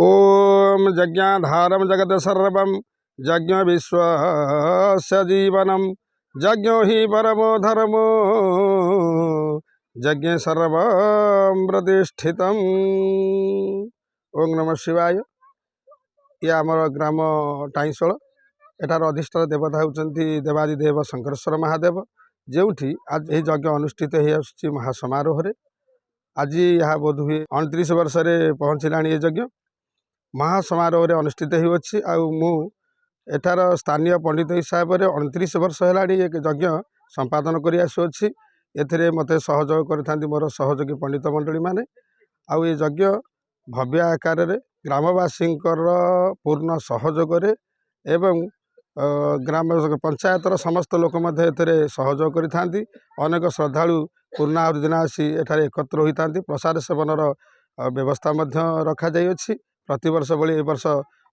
ଓମ୍ ଯଜ୍ଞାଧାରମ ଜଗତ ସର୍ବಂ ଯଜ୍ଞ ବିଶ୍ୱସ୍ୟ ଜୀବନମ୍ ଯଜ୍ଞ ହି ପରମୋ ଧର୍ମୋ ଯଜ୍ଞେ ସର୍ବಂ ପ୍ରତିଷ୍ଠିତମ୍। ଓଁ ନମଃ ଶିବାୟ। ଇଏ ଆମର ଗ୍ରାମ ଟାଇଁଶୋଳ। ଏଠାର ଅଧିଷ୍ଠାନ ଦେବତା ହେଉଛନ୍ତି ଦେବାଦିଦେବ ଶଙ୍କରେଶ୍ୱର ମହାଦେବ, ଯେଉଁଠି ଆଜି ଏହି ଯଜ୍ଞ ଅନୁଷ୍ଠିତ ହୋଇଆସୁଛି ମହାସମାରୋହରେ। ଆଜି ଏହା ବୋଧହୁଏ 29 ବର୍ଷରେ ପହଞ୍ଚିଲାଣି। ଏ ଯଜ୍ଞ ମହାସମାରୋହରେ ଅନୁଷ୍ଠିତ ହେଉଅଛି, ଆଉ ମୁଁ ଏଠାର ସ୍ଥାନୀୟ ପଣ୍ଡିତ ହିସାବରେ 29 ବର୍ଷ ହେଲାଣି ଏ ଯଜ୍ଞ ସମ୍ପାଦନ କରି ଆସୁଅଛି। ଏଥିରେ ମୋତେ ସହଯୋଗ କରିଥାନ୍ତି ମୋର ସହଯୋଗୀ ପଣ୍ଡିତ ମଣ୍ଡଳୀମାନେ। ଆଉ ଏ ଯଜ୍ଞ ଭବ୍ୟ ଆକାରରେ ଗ୍ରାମବାସୀଙ୍କର ପୂର୍ଣ୍ଣ ସହଯୋଗରେ ଏବଂ ଗ୍ରାମ ପଞ୍ଚାୟତର ସମସ୍ତ ଲୋକ ମଧ୍ୟ ଏଥିରେ ସହଯୋଗ କରିଥାନ୍ତି। ଅନେକ ଶ୍ରଦ୍ଧାଳୁ ପୂର୍ଣ୍ଣାହୁତି ଦିନ ଆସି ଏଠାରେ ଏକତ୍ର ହୋଇଥାନ୍ତି। ପ୍ରସାଦ ସେବନର ବ୍ୟବସ୍ଥା ମଧ୍ୟ ରଖାଯାଇଅଛି। ପ୍ରତିବର୍ଷ ଭଳି ଏ ବର୍ଷ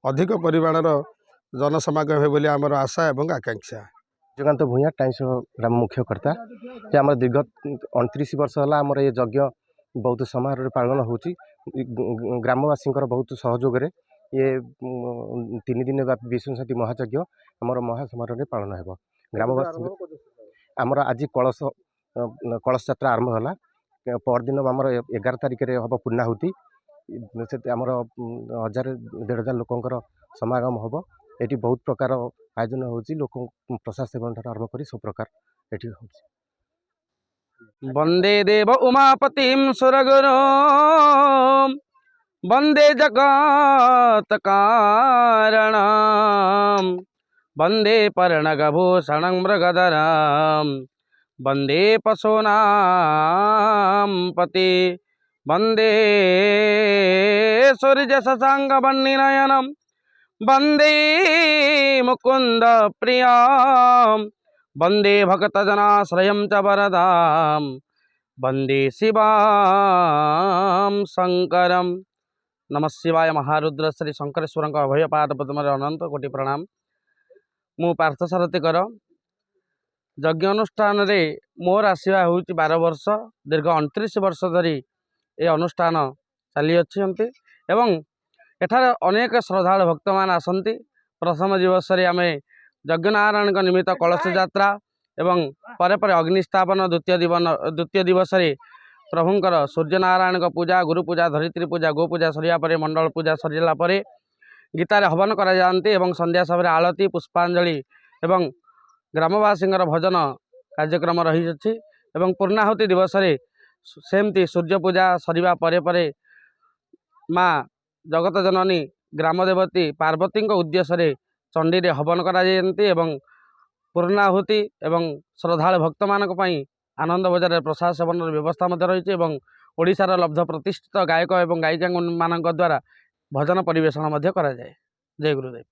ଅଧିକ ପରିମାଣର ଜନସମାଗମ ହେବ ବୋଲି ଆମର ଆଶା ଏବଂ ଆକାଂକ୍ଷା। ଜୟକାନ୍ତ ଭୂୟାଁ, ଟାଇଁଶୋଳ ଗ୍ରାମ ମୁଖ୍ୟ କର୍ତ୍ତା। ଯେ ଆମର ଦୀର୍ଘ 29 ବର୍ଷ ହେଲା ଆମର ଏ ଯଜ୍ଞ ବହୁତ ସମାରୋହରେ ପାଳନ ହେଉଛି। ଗ୍ରାମବାସୀଙ୍କର ବହୁତ ସହଯୋଗରେ ଇଏ 3 ଦିନ ବ୍ୟାପୀ ବିଷ୍ଣୁ ଶାନ୍ତି ମହାଯଜ୍ଞ ଆମର ମହାସମାରୋହରେ ପାଳନ ହେବ। ଗ୍ରାମବାସୀ ଆମର ଆଜି କଳସ ଯାତ୍ରା ଆରମ୍ଭ ହେଲା। ପରଦିନ ଆମର 11 ତାରିଖରେ ହେବ ପୂର୍ଣ୍ଣାହୁତି। ସେ ଆମର 1000 1500 ଲୋକଙ୍କର ସମାଗମ ହେବ। ଏଠି ବହୁତ ପ୍ରକାର ଆୟୋଜନ ହେଉଛି। ଲୋକଙ୍କୁ ପ୍ରସାଦ ସେବନ ଠାରୁ ଆରମ୍ଭ କରି ସବୁ ପ୍ରକାର ଏଠି ହେଉଛି। ବନ୍ଦେ ଦେବ ଉମାପତିಂ ସୁରଗୁରୁ, ବନ୍ଦେ ଜଗତ କାରଣମ୍, ବନ୍ଦେ ପର୍ଣଗଭୂଷଣं ମୃଗଧରಂ, ବନ୍ଦେ ପଶୂନାं ପତି, ବନ୍ଦେ ସୂର୍ଯ୍ୟଶଶାଙ୍କବह्निनयनं, ବନ୍ଦେ ମୁକୁନ୍ଦ ପ୍ରିୟं, ବନ୍ଦେ ଭକ୍ତଜନାଶ୍ରୟं ଚ ବରଦାं, ବନ୍ଦେ ଶିବାं ଶଙ୍କରମ୍। ନମ ଶିବାୟ। ମହାରୁଦ୍ର ଶ୍ରୀ ଶଙ୍କରେଶ୍ୱରଙ୍କ ଅଭୟ ପାଦ ପଦ୍ମରେ ଅନନ୍ତ କୋଟି ପ୍ରଣାମ। ମୁଁ ପାର୍ଥସାରଥୀ କର। ଯଜ୍ଞ ଅନୁଷ୍ଠାନରେ ମୋର ଆସିବା ହେଉଛି 12 ବର୍ଷ। ଦୀର୍ଘ 29 ବର୍ଷ ଧରି ଏ ଅନୁଷ୍ଠାନ ଚାଲିଅଛନ୍ତି ଏବଂ ଏଠାରେ ଅନେକ ଶ୍ରଦ୍ଧାଳୁ ଭକ୍ତମାନେ ଆସନ୍ତି। ପ୍ରଥମ ଦିବସରେ ଆମେ ଯଜ୍ଞନାରାୟଣଙ୍କ ନିମିତ୍ତ କଳସ ଯାତ୍ରା ଏବଂ ପରେ ପରେ ଅଗ୍ନି ସ୍ଥାପନ, ଦ୍ୱିତୀୟ ଦିବସରେ ପ୍ରଭୁଙ୍କର ସୂର୍ଯ୍ୟନାରାୟଣଙ୍କ ପୂଜା, ଗୁରୁ ପୂଜା, ଧରିତ୍ରୀ ପୂଜା, ଗୋ ପୂଜା ସରିବା ପରେ, ମଣ୍ଡଳ ପୂଜା ସରିଲା ପରେ ଗୀତାରେ ହବନ କରାଯାଆନ୍ତି ଏବଂ ସନ୍ଧ୍ୟା ସମୟରେ ଆଳତି, ପୁଷ୍ପାଞ୍ଜଳି ଏବଂ ଗ୍ରାମବାସୀଙ୍କର ଭଜନ କାର୍ଯ୍ୟକ୍ରମ ରହିଅଛି। ଏବଂ ପୂର୍ଣ୍ଣାହୁତି ଦିବସରେ ସେମିତି ସୂର୍ଯ୍ୟ ପୂଜା ସରିବା ପରେ ପରେ ମା ଜଗତ ଜନନୀ ଗ୍ରାମଦେବତୀ ପାର୍ବତୀଙ୍କ ଉଦ୍ଦେଶ୍ୟରେ ଚଣ୍ଡୀରେ ହବନ କରାଯାଆନ୍ତି ଏବଂ ପୂର୍ଣ୍ଣାହୁତି ଏବଂ ଶ୍ରଦ୍ଧାଳୁ ଭକ୍ତମାନଙ୍କ ପାଇଁ ଆନନ୍ଦ ବଜାରରେ ପ୍ରସାଦ ସେବନର ବ୍ୟବସ୍ଥା ମଧ୍ୟ ରହିଛି ଏବଂ ଓଡ଼ିଶାର ଲବ୍ଧ ପ୍ରତିଷ୍ଠିତ ଗାୟକ ଏବଂ ଗାୟିକାମାନଙ୍କ ଦ୍ୱାରା ଭଜନ ପରିବେଷଣ ମଧ୍ୟ କରାଯାଏ। ଜୟ ଗୁରୁଦେବ।